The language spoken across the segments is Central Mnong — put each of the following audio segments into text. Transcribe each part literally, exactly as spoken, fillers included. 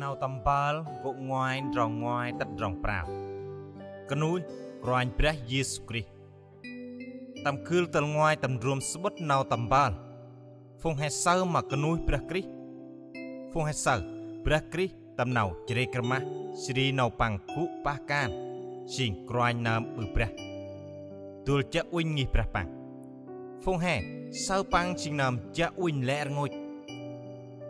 Nau Tâm Mpơl, nkô̆ nguai, ndrong nguai tât ndrong prao. Knuih Kôranh Brah Yêsu Krist. Tâm kưl tal nguai tâm ndrom samƀŭt Nau Tâm Mpơl. Phung he saơ ma knuih Brah Krist. Phung he saơ Brah Krist tâm nau chrêk rmah, jêh ri nau Păng gŭ pah kan jêng Kôranh Nơm ƀư brah, dôl chiă uănh ngih brah Păng. Phung he saơ Păng jêng Nơm chiă uănh lĕ rngôch.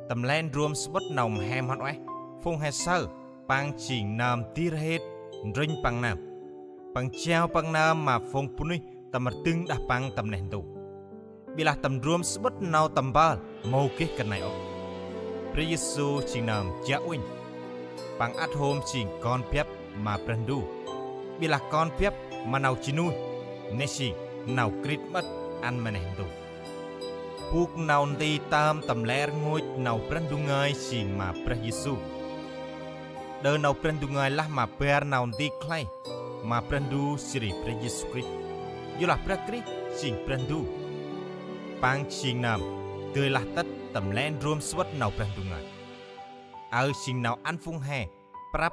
Tâm lĕ ndrom samƀŭt Nau Mhe Mhan Ueh, phung he saơ Păng jêng Nơm dêh rhêt, ndrŭnh Păng nơm, Păng jao Păng nơm ma phung bunuyh tâm rdâng đah Păng tâm neh ntu. Ƀiălah tâm ndrom samƀŭt Nau Tâm Mpơl mâu geh kơt nây ôh. Brah Yêsu jêng Nơm chiă uănh. Păng ăt hôm jêng Kon Biăp ma Brah Ndu. Ƀiălah Kon Biăp ma nau ji nuih, nê jêng nau krit mƀăt ăn ma neh ntu. Bôk nau nti tơm tâm lĕ rngôch nau Brah Ndu ngơi jêng ma Brah Yêsu. Đơ nau Brah Ndu ngơi lah ma bar nau nti khlay ma Brah Ndu jêh ri Brah Yêsu Krist. Yorlah Brah Krist jêng Brah Ndu. Păng jêng Nơm dơi lah tât tâm lĕ ndrom samƀŭt Nau Brah Ndu ngơi. Aơ jêng nau ăn phung he prăp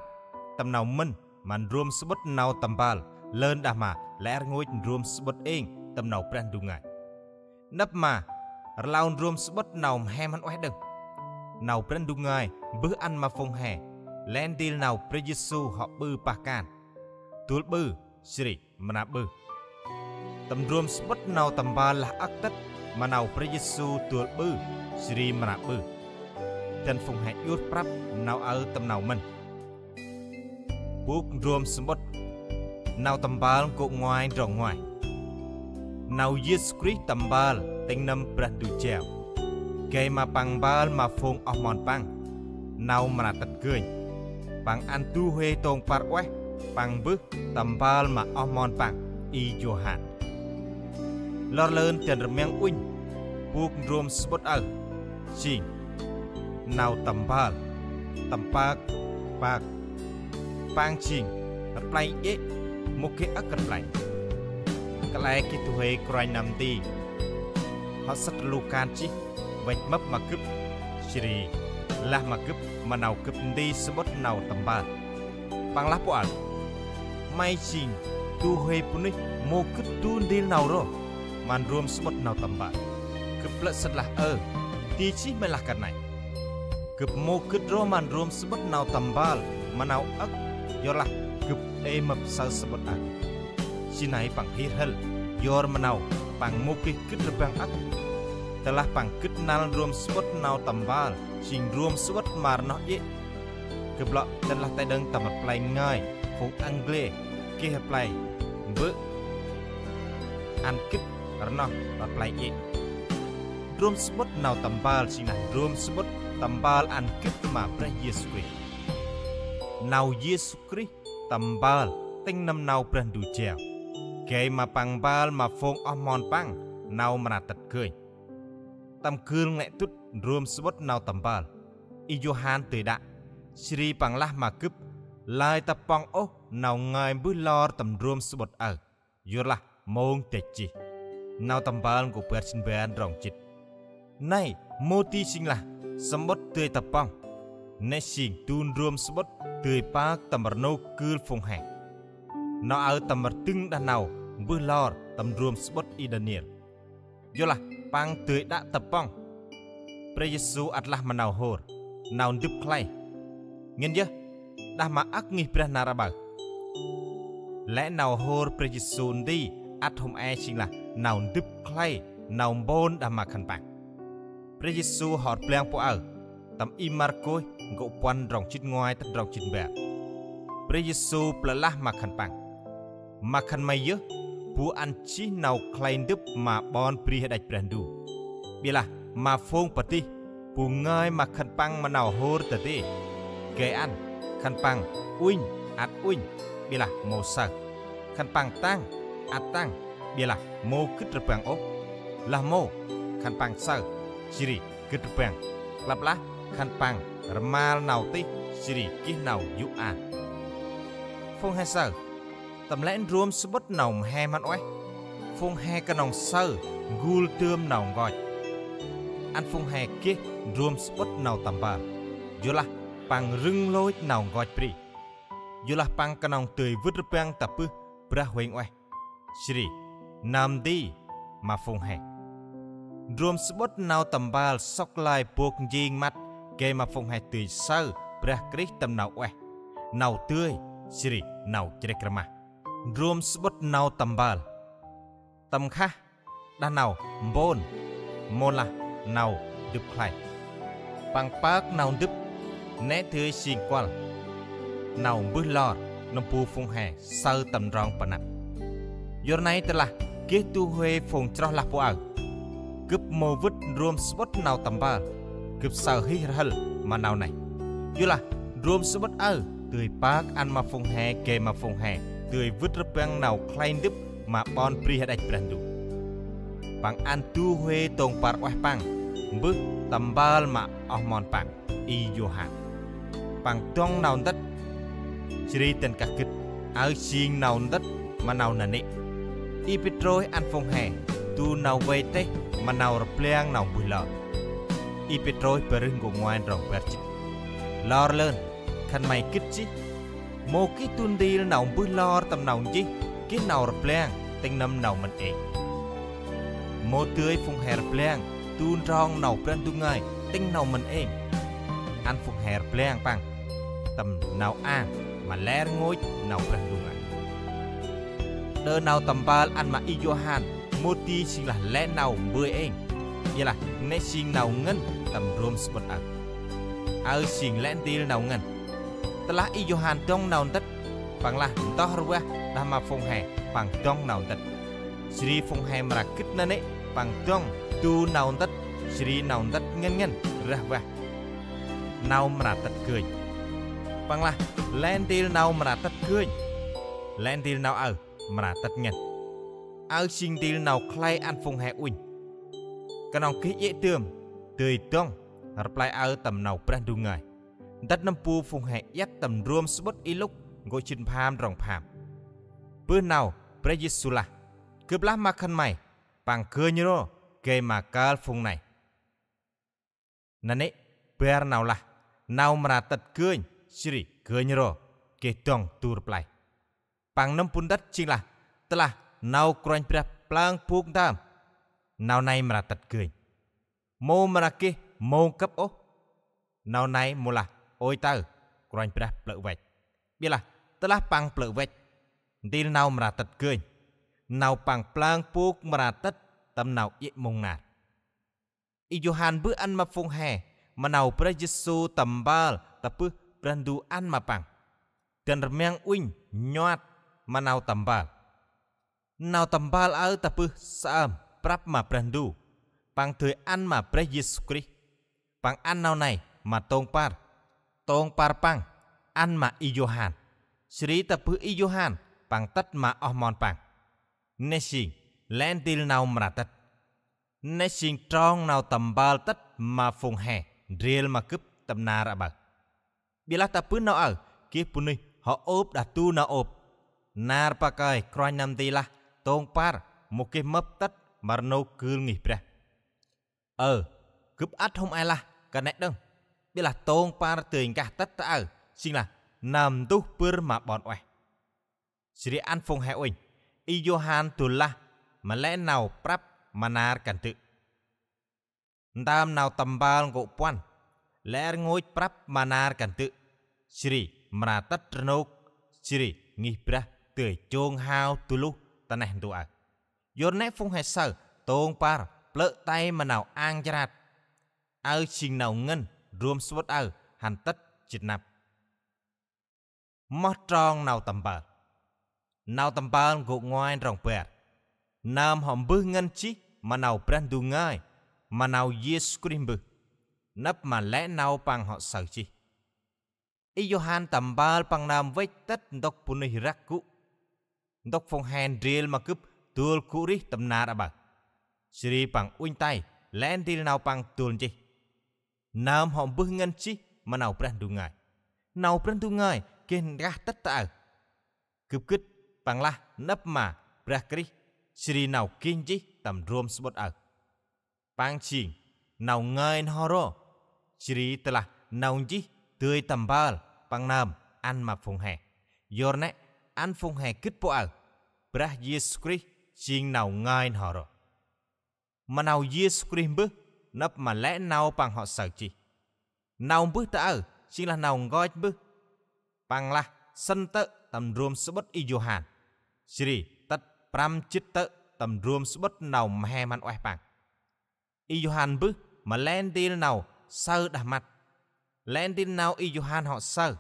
tâm nau mĭn ma ndrom samƀŭt Nau Tâm Mpơl lơn đah ma lĕ rngôch ndrom samƀŭt êng tâm nau Brah Ndu ngơi. Nđâp ma rlau ndrom samƀŭt Nau Mhe Mhan Ueh đŏng, nau Brah Ndu ngơi mbơh ăn ma phung he lĕ ntil nau Brah Yêsu hŏ ƀư pah kan, dôl ƀư jêh ri mra ƀư. Tâm ndrom samƀŭt Nau Tâm Mpơl lah âk tât ma nau Brah Yêsu dôl ƀư jêh ri mra ƀư. Dăn phung he djôt prăp nau aơ tâm nau mĭn. Bôk ndrom samƀŭt Nau Tâm Mpơl nkô̆ nguai, ndrong nguai. Nau Yêsu Krist tâm mpơl tĭng nâm Brah Ndu jao, gay ma Păng mpơl ma phung oh mon Păng nau mra tât gơnh. Păng ăn du huê tông păr ueh Păng mbơh tâm mpơl ma oh mon Păng i Yôhan. Lor lơn dăn rmiăng uănh bôk ndrom samƀŭt aơ jêng Nau Tâm Mpơl, tâm pơk, pơk. Păng jêng rplay jê̆, mâu geh âk rplay. Kăl e geh du huê kôranh nơm nti hŏ sât rlu kan jêh, văch mâp ma gâp, jêh ri lah ma gâp ma nau gâp nti samƀŭt Nau Tâm Mpơl. Păng lah pô aơ: May jêng du huê bunuyh mâu gĭt du ntil nau ro ma ndrom samƀŭt Nau Tâm Mpơl. Gâp plơ̆ sât lah: Ơ, di jêh may lah kơt nây? Gâp mâu gĭt ro ma ndrom samƀŭt Nau Tâm Mpơl ma nau âk, yorlah gâp ê mâp saơ samƀŭt aơ. Jêh nây păng hih rhâl yor ma nau păng mâu geh gĭt rbăng âk. Tơlah păng gĭt năl ndrom samƀŭt Nau Tâm Mpơl jêng ndrom samƀŭt ma rnoh jê̆, gâp lŏ dăn lah tay đŏng tâm rplay ngơi phung Anglê, geh rplay mbơ̆ ăn gĭt rnoh rplay jê̆. Ndrom samƀŭt Nau Tâm Mpơl jêng lah ndrom samƀŭt tâm mpơl ăn gĭt ma Brah Yêsu Krist. Nau Yêsu Krist tâm mpơl tĭng nâm nau Brah Ndu jao, gay ma Păng mpơl ma phung oh mon Păng nau mra tât gơnh. Tâm gưl n'glĕ dŭt ndrom samƀŭt Nau Tâm Mpơl, i Yôhan dơi đă: Jêh ri păng lah ma gâp: Lơi ta pŏng ôh nau ngơi mbơh lor tâm ndrom samƀŭt aơ, yorlah mông dăch jêh. Nau Tâm Mpơl nkô̆ bar jât bar, ndrong jât. Nây mâu di jêng lah samƀŭt dơi ta pŏng, nê jêng du ndrom samƀŭt dơi pơk tâm rnôk gưl phung he. Nau aơ tâm rdâng đah nau mbơh lor tâm ndrom samƀŭt i Đaniel. Yorlah păng dơi đă ta pŏng. Brah Yêsu ăt lah ma nau hôr, nau ndâp khlay. Ngăn yơh, đah ma âk ngih brah nar aƀaơ, lĕ nau hôr Brah Yêsu nti ăt hôm e jêng lah nau ndâp khlay, nau mpôn đah ma khân păng. Brah Yêsu hŏ rblang pô aơ tâm i Markôs nkô̆ puăn, ndrong jât nguai tât ndrong jât bar. Brah Yêsu plơ̆ lah ma khân păng: Ma khân may yơh bu ăn jêh nau khlay ndâp ma ƀon bri hđăch Brah Ndu. Ƀiălah ma phung padih bu ngơi ma khân păng ma nau hôr dadê, gay ăn khân păng uănh ăt uănh, ƀiălah mâu saơ. Khân păng tăng ăt tăng, ƀiălah mâu gĭt rbăng ôh. Lah mâu, khân păng saơ, jêh ri gĭt rbăng. Klăp lah khân păng rmal nau tih, jêh ri geh nau yô̆ an. Phung he saơ tâm lĕ ndrom samƀŭt Nau Mhe Mhan Ueh, phung he knŏng saơ n'gul dơm nau nkoch. Ăn phung he geh ndrom samƀŭt Nau Tâm Mpơl, yorlah Păng rưng lôch nau nkoch bri. Yorlah păng knŏng dơi vât rbăng tă bơh Brah Huêng Ueh. Jêh ri nơm nti ma phung he. Ndrom samƀŭt Nau Tâm Mpơl sŏk lơi bôk njêng măt gay ma phung he dơi saơ Brah Krist tâm nau ueh, nau dơi, jêh ri nau chrêk rmah. Ndrom samƀŭt Nau Tâm Mpơl tâm khah đah nau mpôn, mâu lah nau ndâp khlay. Păng pơk nau ndâp nê dơi jêng kuăl nau mbơh lor nâm bu phung he saơ tâm trong panăp. Yor nây tơlah geh du huê phung chroh lah pô aơ, gâp mâu vât ndrom samƀŭt Nau Tâm Mpơl, gâp saơ hih rhâl ma nau nây. Yorlah ndrom samƀŭt aơ dơi pơk ăn ma phung he gay ma phung he dơi vât rbăng nau khlay ndâp ma ƀon bri hđăch Brah Ndu. Păng ăn du huê tông păr ueh păng mbơh tâm mpơl ma oh mon păng, i Yôhan. Păng dŏng nau ntât, jêh ri dăn kah gĭt aơ jêng nau ntât ma nau nanê̆. I Pêtrôs ăn phung he du nau vay têh ma nau rblang nau mbơh lor. I Pêtrôs bar rơh, nkô̆ ngoai, ndrŏng bar jât. Lor lơn, khân may gĭt jêh, mâu geh du ntil nau mbơh lor tâm nau nchih geh nau rblang tĭng nâm nau mĭn êng. Mâu dơi phung he rblang du ndrong nau Brah Ndu ngơi tĭng nau mĭn êng. Ăn phung he rblang păng tâm nau ang ma lĕ rngôch nau Brah Ndu ngơi. Đơ Nau Tâm Mpơl ăn ma i Yôhan mâu di jêng lah lĕ nau mbơi êng, ƀiălah nê jêng nau ngăn tâm ndrom samƀŭt aơ. Aơ jêng lĕ ntil nau ngăn. Tơlah i Yôhan dŏng nau ntât, păng lah ntoh rvah đah ma phung he păng dŏng nau ntât. Jêh ri phung he mra gĭt nanê̆ păng dŏng du nau ntât, jêh ri nau ntât ngăn ngăn rah vah. Nau mra tât gơnh. Păng lah lĕ ntil nau mra tât gơnh. Lĕ ntil nau aơ mra tât ngăn. Aơ jêng ntil nau khlay ăn phung he uănh. Knŏng geh iê dơm dơi dŏng rplay aơ tâm nau Brah Ndu ngơi. Ntât nâm bu phung he iăt tâm ndrom samƀŭt i Luk nkô̆ jât pham, ndrŏng pham. Bơh nau Brah Yêsu lah: Gâp lah ma khân may, păng gơnh ro gay ma kơl phung nây. Nanê̆ bar nau lah: Nau mra tât gơnh, jêh ri gơnh ro, geh dŏng du rplay. Păng nâm bu ntât jêng lah tơlah nau Kôranh Brah plơng bôk ntơm, nau nây mra tât gơnh. Mâu mra geh mông kăp ôh. Nau nây mâu lah ôi taơ Kôranh Brah plơ̆ văch, ƀiălah tơlah păng plơ̆ văch, ntil nau mra tât gơnh, nau păng plơng bôk mra tât tâm nau iê mông nar. I Yôhan mbơh ăn ma phung he ma nau Brah Yêsu tâm mpơl tă bơh Brah Ndu ăn ma păng. Dăn rmiăng uănh nhuat ma Nau Tâm Mpơl. Nau Tâm Mpơl aơ tă bơh saơm prăp ma Brah Ndu, păng dơi ăn ma Brah Yêsu Krist. Păng ăn nau nây ma tông păr. Tông păr păng ăn ma i Yôhan. Jêh ri tă bơh i Yôhan păng tât ma oh mon păng. Nê jêng lĕ ntil nau mra tât. Nê jêng trong Nau Tâm Mpơl tât ma phung he ndrel ma gâp tâm nar aƀaơ. Ƀiălah tă bơh nau aơ geh bunuyh hŏ ôp đah du nau ôp. Nar pakơi kruanh nơm nti lah tông păr mâu geh mâp tât ma rnôk gưl ngih Brah. Ơ, gâp ăt hôm e lah kơt nây đŏng. Ƀiălah tông păr dơi nkah tât ta aơ jêng lah nơm ntuh bâr ma ƀon ueh. Jêh ri ăn phung he uănh, i Yôhan dôl lah ma lĕ nau prăp ma nar kandơ̆. Ntơm Nau Tâm Mpơl nkô̆ puăn, lĕ rngôch prăp ma nar kandơ̆, jêh ri mra tât rnôk, jêh ri ngih Brah dơi chông hao du luh ta neh ntu aơ. Yor nê phung he saơ tông păr plơ̆ tay ma nau ang chrat. Aơ jêng nau ngăn ndrom samƀŭt aơ hăn tât jât năp. Moh trong Nau Tâm Mpơl. Nau Tâm Mpơl nkô̆ ngoai, ndrŏng bar. Nơm hŏ mbơh ngăn jêh ma nau Brah Ndu ngơi, ma nau Yêsu Krist mbơh, nđâp ma lĕ nau păng hŏ saơ jêh. I Yôhan Tâm Mpơl păng nơm văch tât ntŭk bunuyh răk gŭ, ntŭk phung he ndrel ma gâp dôl gŭ rêh tâm nar aƀaơ. Jêh ri păng uănh tay lĕ ntil nau păng dôl nchih. Nơm hŏ mbơh ngăn jêh ma nau Brah Ndu ngơi. Nau Brah Ndu ngơi geh nkah tât ta aơ. Gâp gĭt păng lah nđâp ma Brah Krist, jêh ri nau geh nchih tâm ndrom samƀŭt aơ. Păng jêng nau ngơi n'ho ro, jêh ri tơlah nau nchih Dơi tâm mpơl păng nơm ăn ma phung he. Yor nĕ, ăn phung he gĭt pô aơ, Brah Yêsu Krist jêng nau ngơi n'ho ro. Ma nau Yêsu Krist mbơh, nđâp ma lĕ nau păng hŏ saơ jêh. Nau mbơh ta aơ, jêng lah nau nkoch mbơh. Păng lah sĭn tơ̆ tâm ndrom samƀŭt i Yôhan. Jêh ri tât prăm jât tơ̆ tâm ndrom samƀŭt Nau Mhe Mhan Ueh păng. I Yôhan mbơh ma lĕ ntil nau saơ đah măt. Lĕ ntil nau i Yôhan hŏ saơ,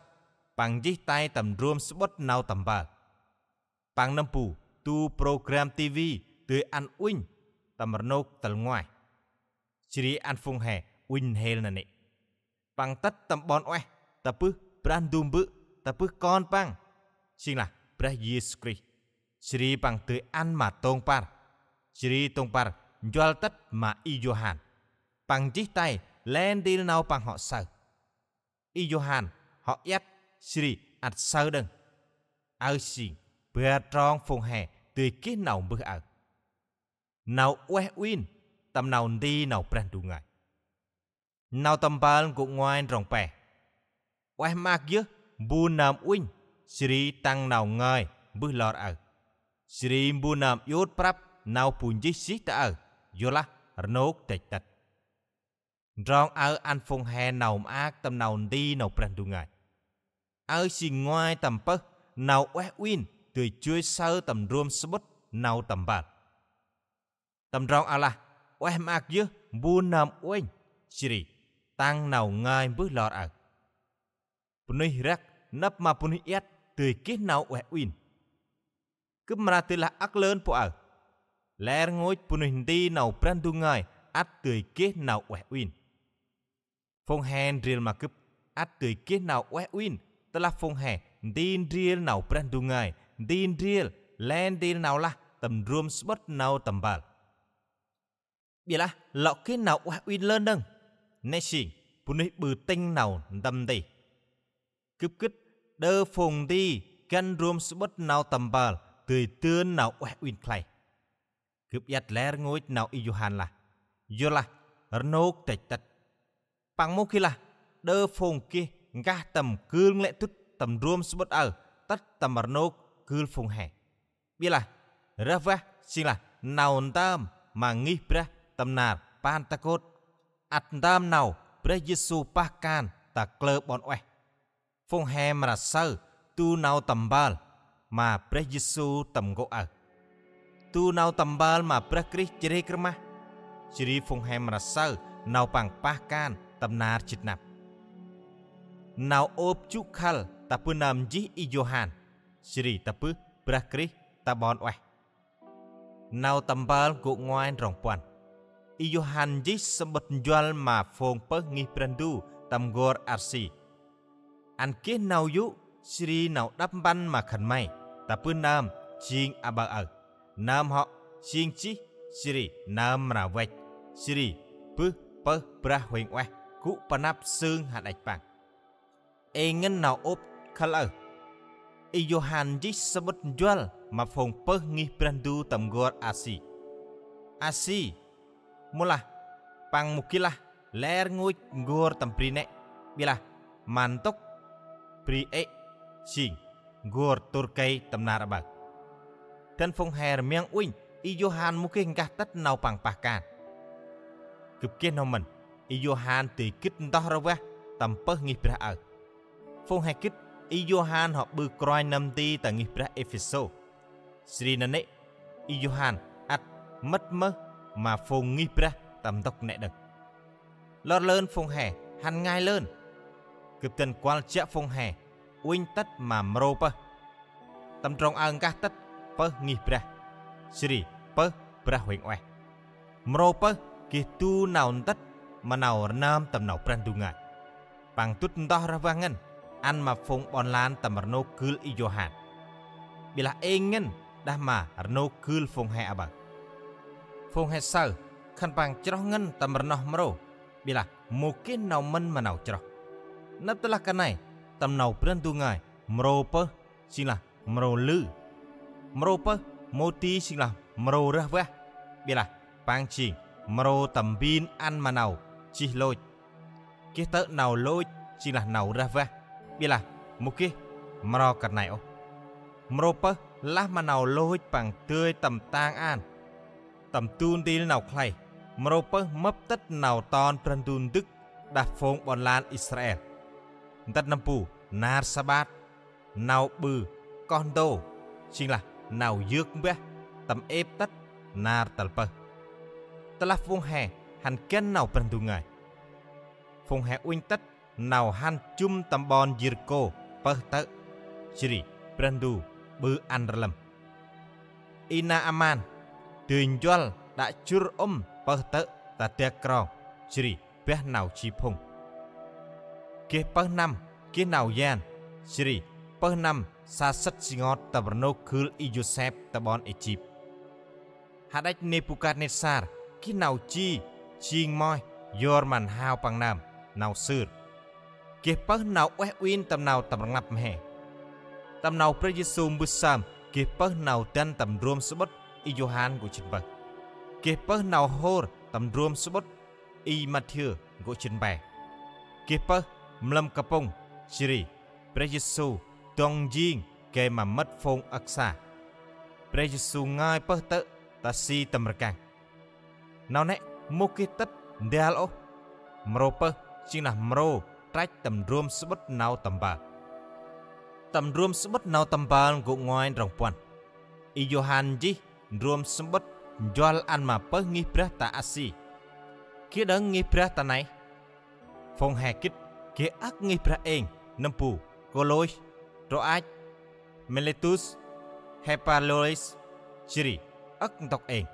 păng nchih tay tâm ndrom samƀŭt Nau Tâm Mpơl. Păng nâm bu du program ti vi dơi ăn uănh tâm rnôk tal nguai. Jêh ri ăn phung he uănh n'hêl nanê̆. Păng tât tâm ƀon ueh, tă bơh Brah Ndu Mbơ̆, tă bơh Kon păng, jêng lah Brah Yêsu Krist. Jêh ri păng dơi ăn ma tông păr. Jêh ri tông păr njuăl tât ma i Yôhan. Păng nchih tay lĕ ntil nau păng hŏ saơ. I Yôhan hŏ iăt, jêh ri ăt saơ đŏng. Aơ jêng bar trong phung he dơi geh nau mbơh aơ. Nau ueh uĭn tâm nau nti Nau Brah Ndu Ngơi. Nau Tâm Mpơl nkô̆ nguai ndrŏng pe. Ueh maak yơh mbu nơm uănh, jêh ri tăng nau ngơi mbơh lor aơ. Jêh ri mbu nơm iôt prăp nau bu nchih jêh ta aơ, yorlah rnôk dăch tât. Ndrong aơ ăn phung he nau maak tâm nau nti Nau Brah Ndu Ngơi. Aơ jêng nguai tâm pơh nau ueh uĭn dơi joi saơ tâm ndrom samƀŭt Nau Tâm Mpơl. Tâm ndrong aơ lah, ueh maak yơh mbu nơm uănh, jêh ri tăng nau ngơi mbơh lor aơ. Bunuyh răk nđâp ma bunuyh iăt dơi geh nau ueh uĭn. Gâp mra dơi lah âk lơn pô aơ. Lĕ rngôch bunuyh nti Nau Brah Ndu Ngơi ăt dơi geh nau ueh uĭn. Phung he ndrel ma gâp ăt dơi geh nau ueh uĭn, tơlah phung he nti ndrel Nau Brah Ndu Ngơi, nti ndrel lĕ ntil nau lah tâm ndrom samƀŭt Nau Tâm Mpơl. Ƀiălah lŏ geh nau ueh uĭn lơn đŏng. Nĕ jêng bunuyh ƀư tĭng nau ntăm nti. Gâp gĭt đơ phung nti găn ndrom samƀŭt Nau Tâm Mpơl dơi dơn nau ueh uĭn khlay. Gâp iăt lĕ rngôch nau i Yôhan lah, yorlah rnôk dăch tât. Păng mâu geh lah đơ phung geh nkah tâm kưl n'glĕ dŭt tâm ndrom samƀŭt aơ tât tâm rnôk kưl phung he. Ƀiălah rah vah jêng lah nau ntơm ma ngih brah tâm nar Pantakôt. Ăt ntơm nau Brah Yêsu pah kan ta kalơ ƀon ueh. Phung he mra saơ du Nau Tâm Mpơl ma Brah Yêsu tâm nkô̆ aơ. Du Nau Tâm Mpơl ma Brah Krist chrêk rmah. Jêh ri phung he mra saơ nau păng pah kan tâm nar jât năp. Nau ôp jŭ khăl tă bơh nơm nchih i Yôhan, jêh ri tă bơh Brah Krist ta ƀon ueh. Nau Tâm Mpơl nkô̆ nguai ndrong puăn. I Yôhan nchih samƀŭt njuăl ma phung pơh ngih Brah Ndu tâm n'gor Asi. Ăn geh nau yô̆, jêh ri nau đăp mpăn ma khân may, tă bơh nơm jêng aƀaơ aơ. Nơm hŏ jêng jêh, jêh ri nơm mra văch, jêh ri bơh pơh Brah Huêng Ueh gŭ panăp sưng hađăch păng. Ê ngăn nau ôp khăl aơ. I Yôhan nchih samƀŭt njuăl ma phung pơh ngih Brah Ndu tâm n'gor Asi. Asi, mâu lah, păng mâu geh lah lĕ rngôch n'gor tâm bri nĕ, ƀiălah ma ntŭk bri ê jêng n'gor Turkei tâm nar aƀaơ. Dăn phung he rmiăng uănh, i Yôhan mâu geh nkah tât nau păng pah kan. Gâp geh nau mĭn, i Yôhan dơi gĭt ntoh rvah tâm pơh ngih brah aơ. Phung he gĭt i Yôhan hŏ ƀư kôranh nơm nti ta ngih brah Êphêsô. Jêh ri nanê̆, i Yôhan ăt mât mơh ma phung ngih brah tâm ntŭk nĕ đŏng. Lor lơn phung he hăn ngai lơn. Gâp dăn kuăl jă phung he uănh tât ma mrô pơh. Tâm trong aơ nkah tât pơh ngih brah, jêh ri pơh Brah Huêng Ueh. Mrô pơh geh du nau ntât ma nau rnơm tâm Nau Brah Ndu Ngơi. Păng dŭt ntoh rah vah ngăn ăn ma phung ƀon lan tâm rnôk gưl i Yôhan. Ƀiălah ê ngăn đah ma rnôk gưl phung he aƀaơ. Phung he saơ khân păng chroh ngăn tâm rnoh mrô, ƀiălah mâu geh nau mĭn ma nau chroh. Nđâp tơlah kơt nây, tâm Nau Brah Ndu Ngơi, mrô pơh jêng lah mrô lư. Mrô pơh mâu di jêng lah mrô rah vah, ƀiălah păng jêng mrô tâm bin ăn ma nau jêh lôch. Geh tơ̆ nau lôch jêng lah nau rah vah. Ƀiălah mâu geh mro kơt nây ôh. Mro pơh lah ma nau lôch păng dơi tâm tang an, tâm du ntil nau khlay. Mro pơh mâp tât nau ton Brah Ndu ndâk đah phung ƀon lan Israel. Ntât nâm bu nar Saƀat, nau ƀư koh ntô, jêng lah nau yơk mbah tâm êp tât nar tal pơh. Tơlah phung he hăn găn nau Brah Ndu ngơi, phung he uănh tât nau hăn jŭm tâm ƀon Yêrikô pơh tơ̆, jêh ri Brah Ndu ƀư ăn rlâm. Y Naaman dơi njuăl đă jŭr ŭm pơh tơ̆ ta dak krong, jêh ri bah nau ji phŭng. Geh pơh năm geh nau yan, jêh ri pơh năm sa sât ji ngot tâm rnôk gưl Y-Yôsep ta ƀon Êjip. Hađăch Nêbukatnetsar geh nau ji jêng moih yor ma n'hao păng nơm, nau sưr. Geh pơh nau ueh uin tâm nau tâm rnglăp mhe. Tâm nau Brah Yêsu mbơh sơm geh pơh nau dăn tâm ndrôm samƀŭt Y-Yôhan nkô̆ jât pơh. Geh pơh nau hôr tâm ndrôm samƀŭt Y-Mathiơ nkô̆ jât pe. Geh pơh mlâm kapŭng, jêh ri Brah Yêsu dŏng njêng gay ma mât phung âk sa. Brah Yêsu ngơi pơh tơ̆ ta si tâm rkăng. Nau nê mâu geh tât ndal ôh. Mro pơh jêng lah mro trăch tâm ndrôm samƀŭt Nau Tâm Mpơl. Tâm ndrôm samƀŭt Nau Tâm Mpơl nkô̆ ngoai ndrŏng puăn, Y-Yôhan nchih ndrôm samƀŭt njuăl ăn ma pơh ngih brah ta Asi. Geh đŏng ngih brah ta nây? Phung he gĭt geh âk ngih brah êng, nâm bu Kôlôs, Trôas, Milêtus, Hêrapôlis, jêh ri âk ntŭk êng.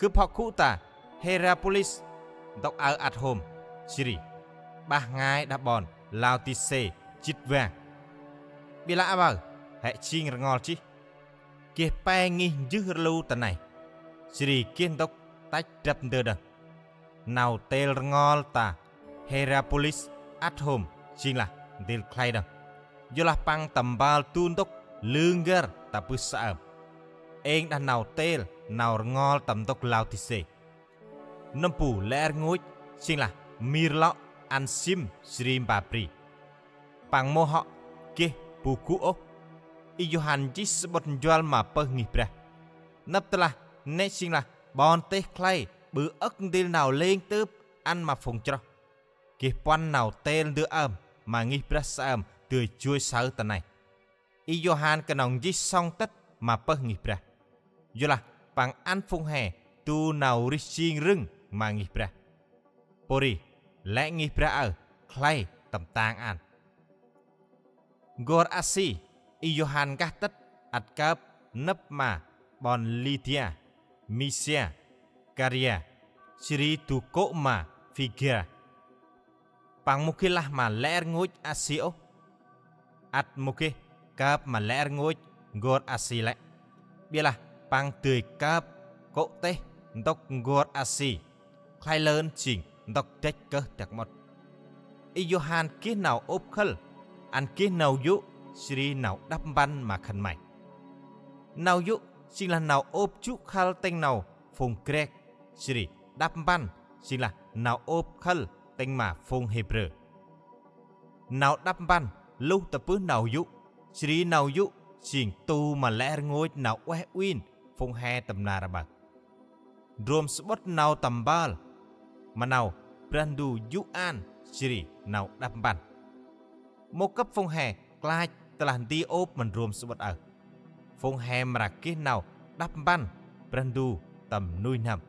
Gâp hŏ gŭ ta Hêrapôlis ntŭk aơ ăt hôm, jêh ri bah ngai đah ƀon Laôdisê jĭt vang. Ƀiălah aƀaơ he jêng rngol jêh. Geh pe ngih jưh rlu ta nây, jêh ri geh ntŭk tăch drăp ndơ đŏng. Nau têl rngol ta Hêrapôlis ăt hôm jêng lah ntil khlay đŏng. Yorlah păng tâm mpơl du ntŭk lư n'găr ta bơh saơm. Êng đah nau têl nau rngol tâm ntŭk Laôdisê. Nâm bu lĕ rngôch jêng lah mir lŏ ăn sĭm jêh ri mpa bri. Păng mâu hŏ geh bu gŭ ôh. Y-Yôhan nchih samƀŭt njuăl ma pơh ngih brah. Nđâp tơlah nê jêng lah ƀon têh khlay ƀư âk ntil nau lêng tưp ăn ma phung chroh. Geh puăn nau têl ndơ ơm ma ngih brah saơm dơi joi saơ ta nây. Y-Yôhan knŏng nchih sŏng tât ma pơh ngih brah. Yorlah păng ăn phung he du nau rêh jêng râng ma ngih brah. Pô ri lĕ ngih brah aơ khlay tâm tang an. N'gor Asi, Y-Yôhan nkah tât ăt kơp nâp ma ƀon Lidia, Misia, Karia, jêh ri du kô̆ ma Phrigia. Păng mâu geh lah ma lĕ rngôch Asi ôh. Ăt mâu geh kơp ma lĕ rngôch n'gor Asi lĕ. Ƀiălah păng dơi kơp kô̆ têh ntŭk n'gor Asi. Khlay lơn jêng ntŭk dăch kơh dak mƀŭt. Y-Yôhan geh nau ôp khâl, ăn geh nau yô̆ jêh ri nau đăp mpăn ma khân may. Nau yô̆ jêng lah nau ôp jŭ khâl tĭng nau phung Grek, jêh ri đăp mpăn jêng lah nau ôp khâl tĭng ma phung Hêbrơ. Nau đăp mpăn luh ta bơh nau yô̆, jêh ri nau yô̆ jêng tu ma lĕ rngôch nau ueh uĭn phung he tâm nar aƀaơ. Ndrôm samƀŭt Nau Tâm Mpơl ma nau Brah Ndu yô̆ an jêh ri nau đăp mpăn. Mâu gâp phung he klach tơlah nti ôp ma ndrôm samƀŭt aơ. Phung he mra geh nau đăp mpăn Brah Ndu tâm nuih n'hâm.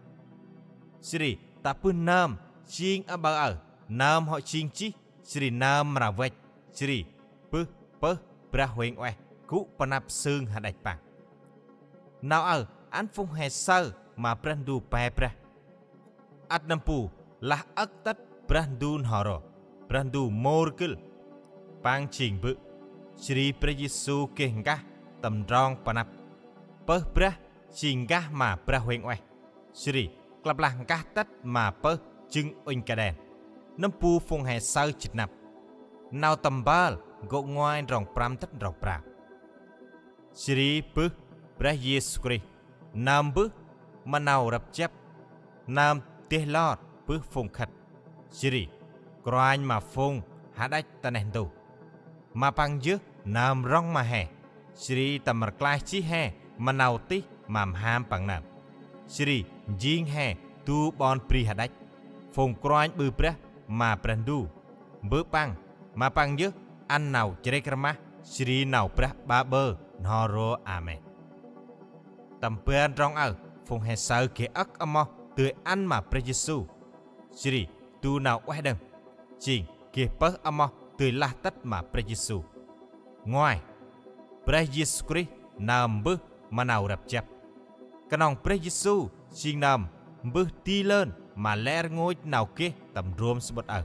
Jêh ri tă bơh nơm jêng aƀaơ aơ, nơm hŏ jêng jêh, jêh ri nơm mra văch, jêh ri bơh pơh Brah Huêng Ueh gŭ pa năp sưng hađăch Păng. Nau aơ ăn phung he saơ ma Brah Ndu pe brah. Ăt nâm bu lah âk tât Brah Ndu n'ho ro, Brah Ndu mâu rgâl. Păng jêng Bơ̆, jêh ri Brah Yêsu geh nkah tâm trong pa năp. Pơh brah jêng nkah ma Brah Huêng Ueh, jêh ri klăp lah nkah tât ma pơh jâng ŭnh kađen. Nâm bu phung he saơ jât năp. Nau Tâm Mpơl nkô̆ ngoai ndrŏng prăm tât ndrŏng prao. Jêh ri bơh Brah Yêsu Krist, nơm mbơh ma nau răp jăp, nơm deh lor bơh phung khât, jêh ri kôranh ma phung hađăch ta neh ntu. Ma păng yơh nơm rŏng ma he, jêh ri tâm rklaih jêh he ma nau tih ma mham păng nơm, jêh ri jêng he du ƀon bri hađăch, phung kôranh ƀư brah ma Brah Ndu, Mbơ̆ Păng, ma Păng yơh ăn nau chrêk rmah jêh ri nau brah ƀaƀơ n'ho ro. Amen. Tâm ban ndrŏng aơ, phung he saơ geh âk amoh dơi ăn ma Brah Yêsu, jêh ri du nau ueh đŏng, jêng geh pơh amoh dơi lah tât ma Brah Yêsu. Ngoai, Brah Yêsu Krist nơm mbơh ma nau răp jăp. Knŏng Brah Yêsu jêng nơm mbơh di lơn ma lĕ rngôch nau geh tâm ndrom samƀŭt aơ.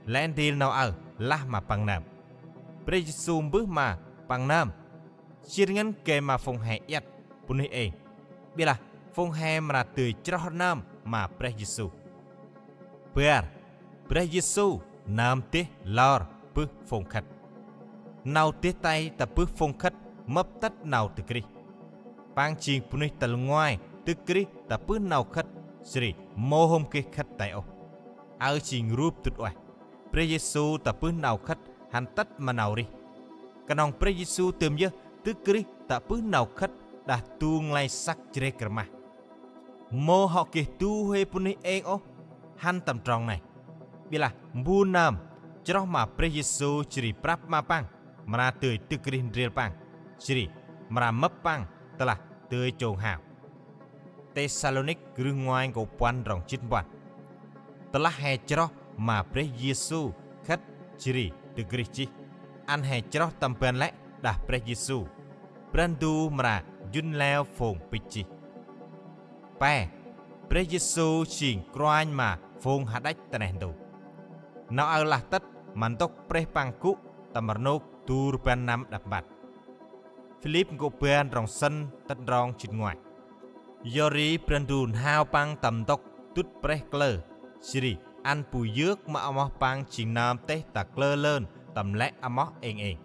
Lĕ ntil nau aơ lah ma Păng nơm. Brah Yêsu mbơh ma Păng nơm, jêr ngăn gay ma phung he iăt bunuyh êng, ƀiălah phung he mra dơi chroh nơm ma Brah Yêsu. Bar, Brah Yêsu nơm deh lor bơh phung khât. Nau deh tay tă bơh phung khât mâp tât nau dâk rêh. Păng jêng bunuyh tal ngoai dâk rêh tă bơh nau khât, jêh ri mâu hôm geh khât tay ôh. Aơ jêng rup dŭt ueh. Brah Yêsu tă bơh nau khât hăn tât ma nau rêh. Knŏng Brah Yêsu dơm yơh dâk rêh tă bơh nau khât đah du nglay săk chrêk rmah. Mâu hŏ geh du huê bunuyh êng ôh hăn tâm trong nây, ƀiălah mbu nơm chroh ma Brah Yêsu jêh ri prăp ma Păng mra dơi dâk rêh ndrel Păng, jêh ri mra mâp Păng tơlah dơi chông hao. Têsalônik rơh ngoai nkô̆ puăn ndrong jât puăn. Tơlah he chroh ma Brah Yêsu khât jêh ri dâk rêh jêh, ăn he chroh tâm ban lĕ đah Brah Yêsu, Brah Ndu mra njŭn leo phung bĭch jêh. Pe, Brah Yêsu jêng Kôranh ma phung hađăch ta neh ntu. Nau aơ lah tât ma ntŭk prêh Păng gŭ tâm rnôk du rbăn năm đăp mpăn. Philip nkô̆ bar ndrong sĭn tât ndrong jât ngoai. Yor ri Brah Ndu n'hao Păng tâm ntŭk dŭt prêh klơ, jêh ri ăn bu yơk ma amoh Păng jêng nơm têh ta klơ lơn tâm lĕ amoh êng êng.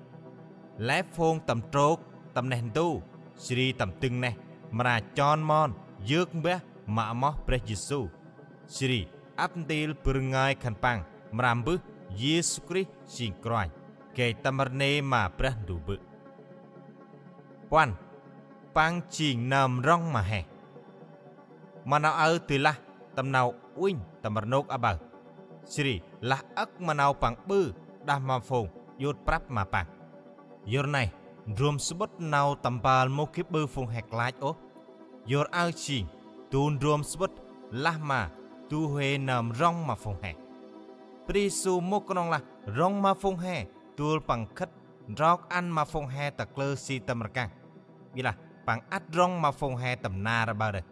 Lĕ phung tâm trôk, tâm neh ntu, jêh ri tâm dâng neh mra chon mon yơk mbah ma amoh Brah Yêsu, jêh ri ăp ntil bâr ngơi khân păng mra mbơh Yêsu Krist jêng Kôranh, gay tâm rnê ma Brah Ndu Bơ̆. Puăn, Păng jêng nơm rŏng ma he. Ma nau aơ dơi lah tâm nau uănh tâm rnôk aƀaơ, jêh ri lah âk ma nau Păng ƀư đah ma phung djôt prăp ma Păng. Yor nây ndrom samƀŭt Nau Tâm Mpơl mâu geh ƀư phung he klach ôh. Yor aơ jêng du ndrom samƀŭt lah ma du huê nơm rŏng ma phung he. Brah Yêsu mâu knŏng lah rŏng ma phung he dôl Păng khât ndrok ăn ma phung he ta klơ si tâm rkăng, ƀiălah Păng ăt rŏng ma phung he tâm nar aƀaơ đŏng.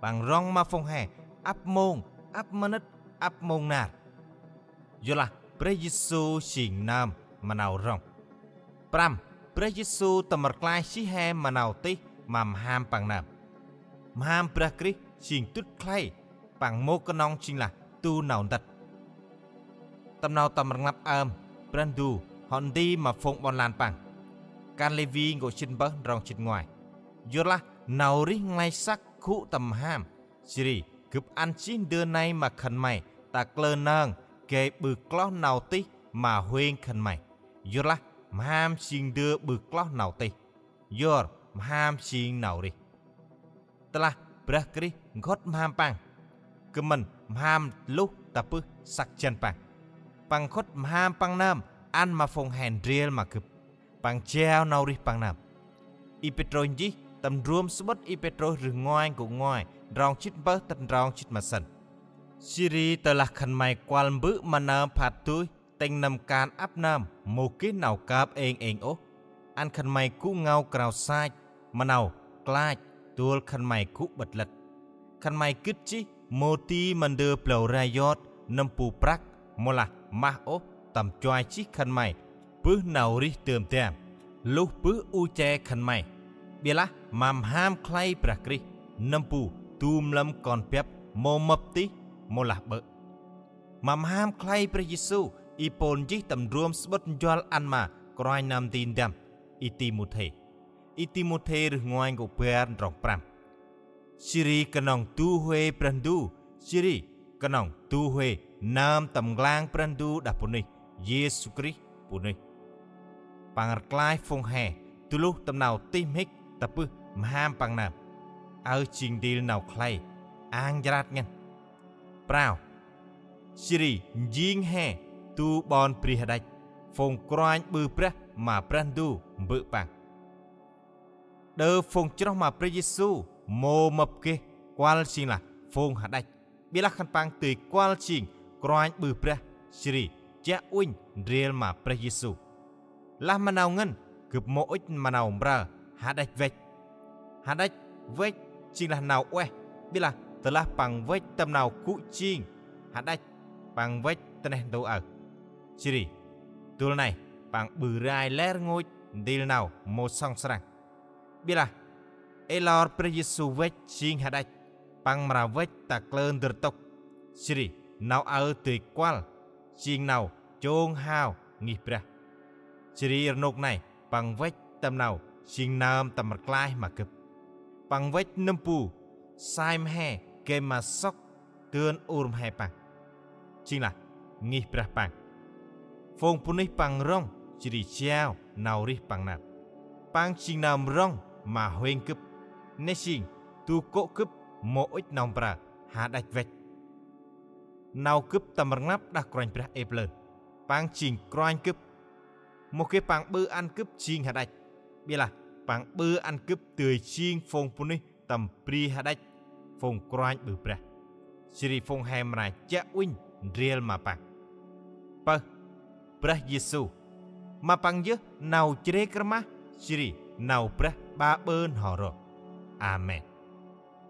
Păng rŏng ma phung he ăp mông, ăp mnĭt, ăp mông nar. Yorlah Brah Yêsu jêng nơm ma nau rŏng. Prăm, Brah Yêsu tâm rklaih jêh he ma nau tih ma mham Păng nơm. Mham Brah Krist jêng dŭt khlay, Păng mâu knŏng jêng lah du nau ntât. Tâm nau tâm rnglăp ơm, Brah Ndu hŏ nti ma phung ƀon lan Păng. Kan Lêvi nkô̆ jât pơh ndrong jât ngoai. Yorlah nau rêh nglay săk gŭ tâm mham, jêh ri gâp ăn jêh ndơ nây ma khân may ta klơ nơng gay ƀư kloh nau tih ma huêng khân may. Yorlah mham jêng ndơ ƀư kloh nau tih, yor mham jêng nau rêh. Tơlah Brah Krist nkhŭt mham Păng, gâp mân mham luh tă bơh săk jăn Păng. Păng nkhŭt mham Păng nơm ăn ma phung he ndrel ma gâp. Păng jao nau rêh Păng nơm. I Pêtrôs nchih tâm ndrom samƀŭt I Pêtrôs rơh ngoai nkô̆ ngoai, ndrong jât pơh tât ndrong jât ma sĭn. Jêh ri tơlah khân may kuăl Mbơ̆ ma nơm phat dôih, tĭng nâm kan ăp nơm mâu geh nau kơp êng êng ôh, ăn khân may gŭ ngao krao sach ma nau klach, dôl khân may gŭ ƀât lât. Khân may gĭt jêh mâu di ma ndơ blau rai yot nâm bu prăk mâu lah mah ôh, tâm chuai jêh khân may bơh nau rêh dơm dam, luh bơh u che khân may. Ƀiălah ma mham khlay Brah Krist nâm bu du mlâm kon biăp mâu mâp tih mâu lah ƀơ̆. Ma mham khlay Brah Yêsu, Y Pôl nchih tâm ndrom samƀŭt njuăl ăn ma kôranh nơm nti ndăm, Y Timôthê. Y Timôthê rơh ngoai nkô̆ bar ndrong prăm. Jêh ri knŏng du huê Brah Ndu, jêh ri knŏng du huê nơm tâm nklang Brah Ndu đah bunuyh, Yêsu Krist bunuyh. Păng rklaih phung he du luh tâm nau tih mhĭk tă bơh mham păng nơm. Aơ jêng dâng nau khlay ang jrat ngăn. Prao. Jêh ri njêng he du ƀon bri hađăch, phung kôranh ƀư brah ma Brah Ndu Mbơ̆ păng. Đơ phung chroh ma Brah Yêsu mâu mâp geh kuăl jêng lah phung hađăch, ƀiălah khân păng dơi kuăl jêng kôranh ƀư brah, jêh ri chiă uănh ndrel ma Brah Yêsu. Lah ma nau ngăn, gâp mâu ŭch ma nau mprơ hađăch văch. Hađăch văch jêng lah nau ueh, ƀiălah tơlah păng văch tâm nau gŭ jêng hađăch, păng văch ta neh ntu aơ. Jêh ri dôl nây păng ƀư rai lĕ rngôch dâng nau mâu sŏng srăng. Ƀiălah ê lor Brah Yêsu văch jêng hađăch, păng mra văch ta kalơ ndâr tŭk. Jêh ri nau aơ dơi kuăl jêng nau chông hao ngih brah. Jêh ri rnôk nây păng văch tâm nau jêng nơm tâm rklaih ma gâp. Păng văch nâm bu sai mhe gay ma sŏk dơn ur mhe păng, jêng lah ngih brah păng. Phung bunuyh păng rŏng jêh ri jao nau rêh păng nơm. Păng jêng nơm rŏng ma huêng gâp, nê jêng du kô̆ gâp mâu ŭch nau mprơ hađăch văch. Nau gâp tâm rnglăp đah Kôranh Brah êp lơn. Păng jêng Kôranh gâp. Mâu geh păng ƀư ăn gâp jêng hađăch, ƀiălah păng ƀư ăn gâp dơi jêng phung bunuyh tâm bri hađăch, phung kôranh ƀư brah. Jêh ri phung he mra chiă uănh ndrel ma păng. Pơh, Brah Yêsu, ma păng yơh nau chrêk rmah, jêh ri nau brah ƀaƀơ n'ho ro. Amen.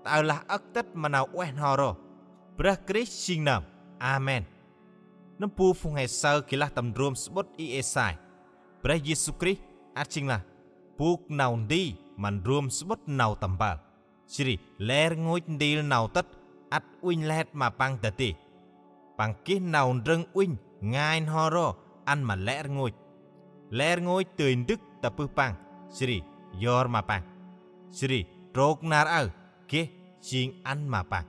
Tơlah âk tât ma nau ueh n'ho ro, Brah Krist jêng nơm. Amen. Nâm bu phung he saơ geh lah tâm ndrom samƀŭt Y-Êsai, Brah Yêsu Krist ăt jêng lah bôk nau nti ma ndrom samƀŭt Nau Tâm Mpơl. Jêh ri lĕ rngôch ndrel nau tât ăt uănh lĕt ma păng dadê. Păng geh nau ndrơng uănh ngai n'ho ro ăn ma lĕ rngôch. Lĕ rngôch dơi ndâk tă bơh păng, jêh ri yor ma păng. Jêh ri trôk nar aơ geh jêng ăn ma păng.